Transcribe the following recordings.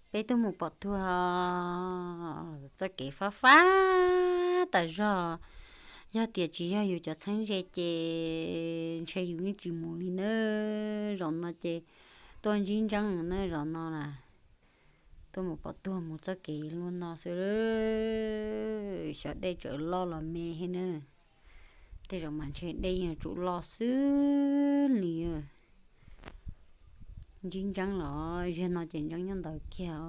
Peb tuaj mus pom tuag, txoj kev fab fab tas zog. Yog tias tsis yog yus cov txheeb ze ces ntshe yus yeej tsis mus li nawb. Zaum no ces tuaj ntsib ntseeb na, zaum no na tuaj mus pom tuag mus txoj kev luaj no xwb. Xyov dej tseem loj los me thiab na. Tej zaum mas ntshe dej yeej yuav tsum loj xwb li. Ntsib ntseeb los, ziag no ces ntseeb nyob ntawd kiag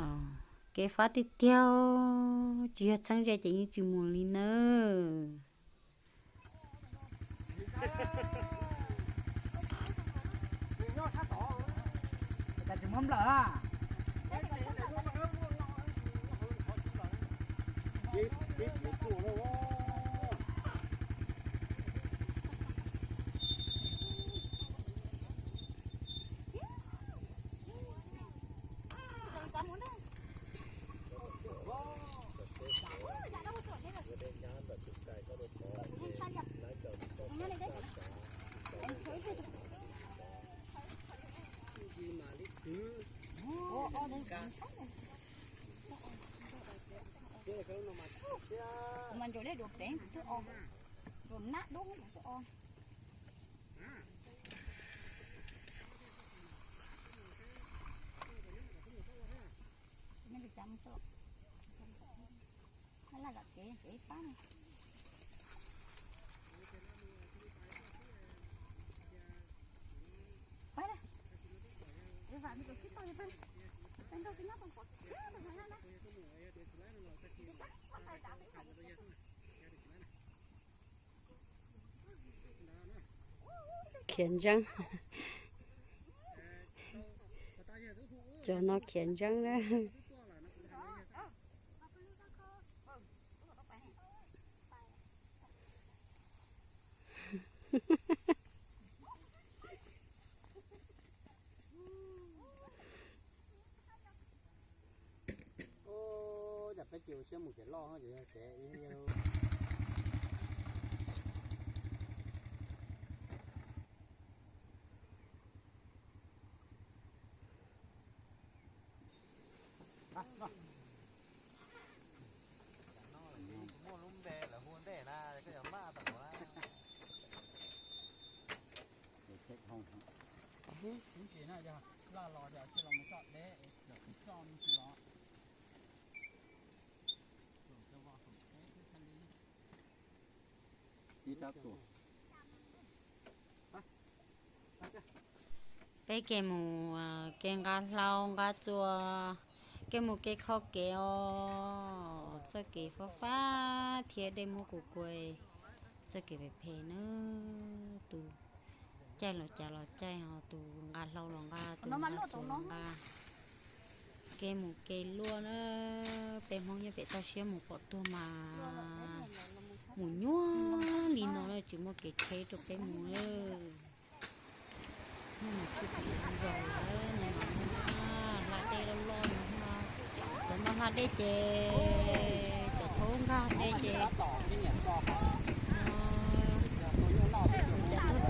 os. Kev fab tiag tiag, tsis yog txheeb ze ces yeej tsis mus li nawb. Khiav ntseeb. Cov no khiav ntseeb na. Cas peb cia ua siab mus kev loj ces yog kev muaj lub npe lawv hu ntej na, koj yog maj tom na. Laj los yog cia los mus txoj deb, los tsis txoj me ntsis los. Peb ke mus kev nqa hlau nqa txuas, kev mus kev kho kev os, txoj kev fab fab thiab dej muab kuv kua, txoj kev phem phem na. Tus caij los cas los caij, ho tus nqa hlau los nqa, tus nqa txuas los nqa. Kev mus kev luaj na, peb Hmoob nyob pem toj siab mus pom tuag mas mus nyuaj li no na, tsis muaj kev tsheb rau peb mus na. Hnub no twb tsis zoo lawm, hnub no hla dej loj loj no, cov no hla dej ces cov thaub nkag dej ces, cov tuag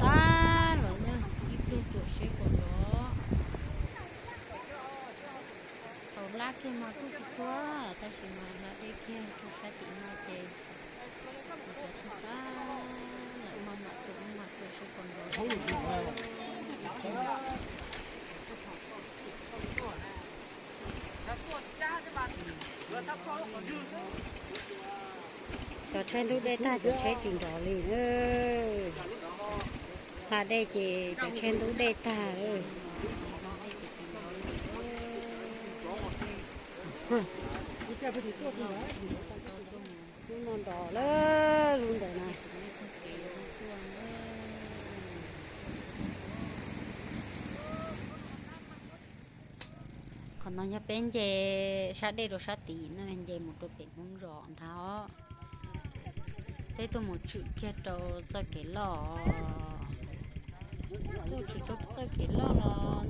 tag lawm na, ib pliag tsuam seb puas nrov. Thaum hla kiag mas kuj tsis tuag, tab sis mas hla dej kiag rau sab tim no ces cov tuag tag lawm, maj mam tuam maj mam tuam seb puas nrov. Cov tsheb ntub dej tag, cov tsheb tsis nrov li. Hla dej ces cov tsheb ntub dej tag. Lub no nrov lawm, lub ntawm na. Qhov no yog peb nce sab dej rau sab tid na, nce mus rau pem Hmoob zos ntag. Peb tuaj mus tshwm kiag rau txoj kev loj. Tuaj tshwm rau txoj kev loj los